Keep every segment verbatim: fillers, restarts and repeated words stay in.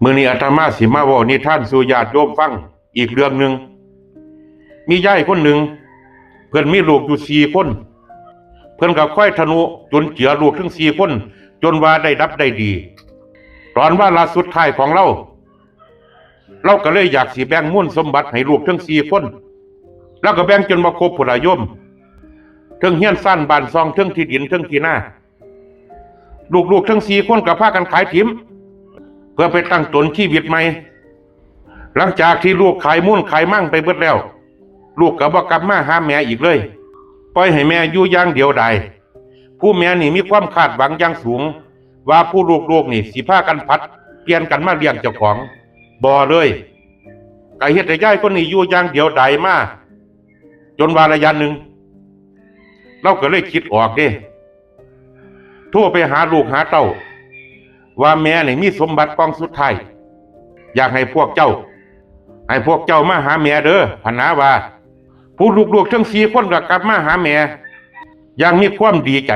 มื้อนี้อาตมาสิมาเว้านิทานสู่ญาติโยมฟังอีกเรื่องหนึ่ง มียายคนหนึ่ง เพิ่นมีลูกอยู่สี่คน เพิ่นก็คอยทนุจุนเจือลูกทั้งสี่คน จนว่าได้ดับได้ดี ตอนวาระสุดท้ายของเลา เลาก็เลยอยากสิแบ่งมูลสมบัติให้ลูกทั้งสี่คน เลาก็แบ่งจนบ่ครบพุ้นล่ะโยม เทิงเฮือนซานบ้านซอง เทิงที่ดิน เทิงที่นา ลูกๆทั้งสี่คนก็พากันขายถิ่ม เพื่อไปตั้งตนชีวิตใหม่ หลังจากที่ลูกขายมูลขายมังไปเบิดแล้ว ลูกก็บ่กลับมาหาแม่อีกเลย ปล่อยให้แม่อยู่อย่างเดียวดาย ผู้แม่นี่มีความคาดหวังอย่างสูง ว่าผู้ลูกๆนี่สิพากันผัดเปลี่ยนกันมาเลี้ยงเจ้าของ บ่เลย ก็เฮ็ดให้ยายคนนี้อยู่อย่างเดียวดายมา จนว่าระยะหนึ่ง เลาก็เลยคิดออกเด้ โทรไปหาลูกหาเต้า ว่าแม่นี่มีสมบัติกองสุดท้าย อยากให้พวกเจ้า ให้พวกเจ้ามาหาแม่เด้อ พะนาว่า ผู้ลูกๆทั้งสี่คนก็กลับมาหาแม่ อย่างมีความดีใจ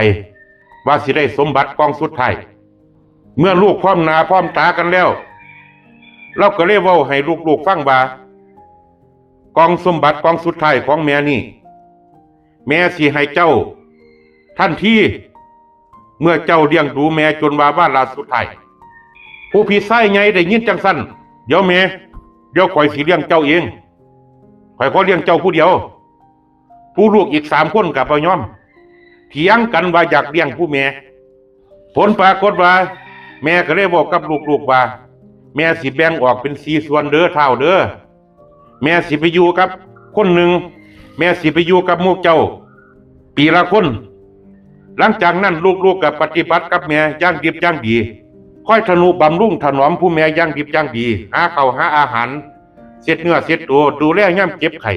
ว่าสิได้สมบัติกองสุดท้าย เมื่อลูกพร้อมหน้าพร้อมตากันแล้ว เลาก็เลยเว้าให้ลูกๆฟังว่า กองสมบัติกองสุดท้ายของแม่นี่ แม่สิให้เจ้าทันที เมื่อเจ้าเลี้ยงดูแม่จนว่าวาระสุดท้าย ผู้พี่ชายใหญ่ได้ยินจั่งซั้น เดี๋ยวแม่ เดี๋ยวข้อยสิเลี้ยงเจ้าเอง ข้อยขอเลี้ยงเจ้าผู้เดียว ผู้ลูกอีกสามคนก็บ่ยอม เถียงกันว่าอยากเลี้ยงผู้แม่ ผลปรากฏว่า แม่ก็เลยบอกกับลูกๆว่า แม่สิแบ่งออกเป็นสี่ส่วนเด้อท้าวเด้อ แม่สิไปอยู่กับคนหนึ่ง แม่สิไปอยู่กับหมู่เจ้า ปีละคน หลังจากนั้นลูกๆก็ปฏิบัติกับแม่อย่างดิบอย่างดี คอยทนุบำรุงถนอมผู้แม่อย่างดิบอย่างดี หาข้าวหาอาหาร เช็ดเนื้อเช็ดตัว ดูแลยามเจ็บไข้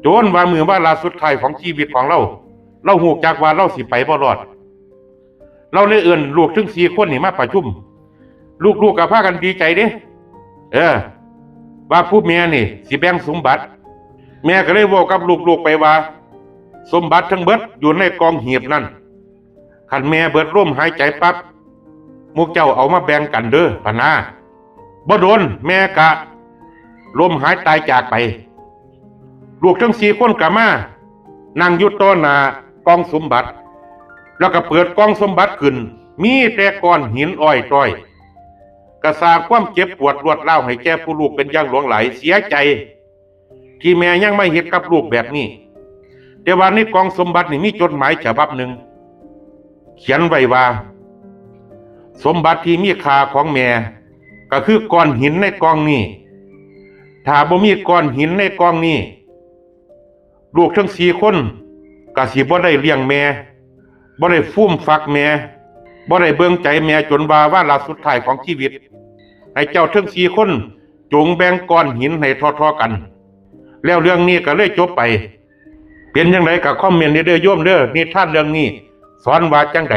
จนว่ามื้อวาระสุดท้ายของชีวิตของเลา เลาฮู้จักว่าเลาสิไปบ่รอด เลาเลยเอิ้นลูกทั้งสี่คนนี่มาประชุม ลูกๆก็พากันดีใจเด้ เออ ว่าผู้แม่นี่สิแบ่งสมบัติ แม่ก็เลยเว้ากับลูกๆไปว่า สมบัติทั้งเบิดอยู่ในกองหีบนั่น คันแม่เบิดลมหายใจปั๊บ หมู่เจ้าเอามาแบ่งกันเด้อ พะนา บ่โดนแม่กะล้มหายตายจากไป ลูกทั้งสี่คนก็มานั่งอยู่ต่อหน้ากองสมบัติ แล้วก็เปิดกองสมบัติขึ้น มีแต่ก้อนหินอ้อยต้อย ก็สร้างความเจ็บปวดรวดร้าวให้แก่ผู้ลูกเป็นอย่างหลวงหลาย เสียใจที่แม่ยังมาเฮ็ดกับลูกแบบนี้ แต่ว่าในกองสมบัตินี่มีจดหมายฉบับหนึ่ง เขียนไว้ว่า สมบัติที่มีค่าของแม่ ก็คือก้อนหินในกองนี้ ถ้าบ่มีก้อนหินในกองนี้ ลูกทั้งสี่คนก็สิบ่ได้เลี้ยงแม่ บ่ได้ฟูมฟักแม่ บ่ได้เบิ่งใจแม่จนว่าวาระสุดท้ายของชีวิต ให้เจ้าทั้งสี่คนจงแบ่งก้อนหินให้เท่าๆกัน แล้วเรื่องนี้ก็เลยจบไป เป็นจั่งใดก็คอมเมนต์เด้อโยมเด้อ นิทานเรื่องนี้สอนว่าจั่งใด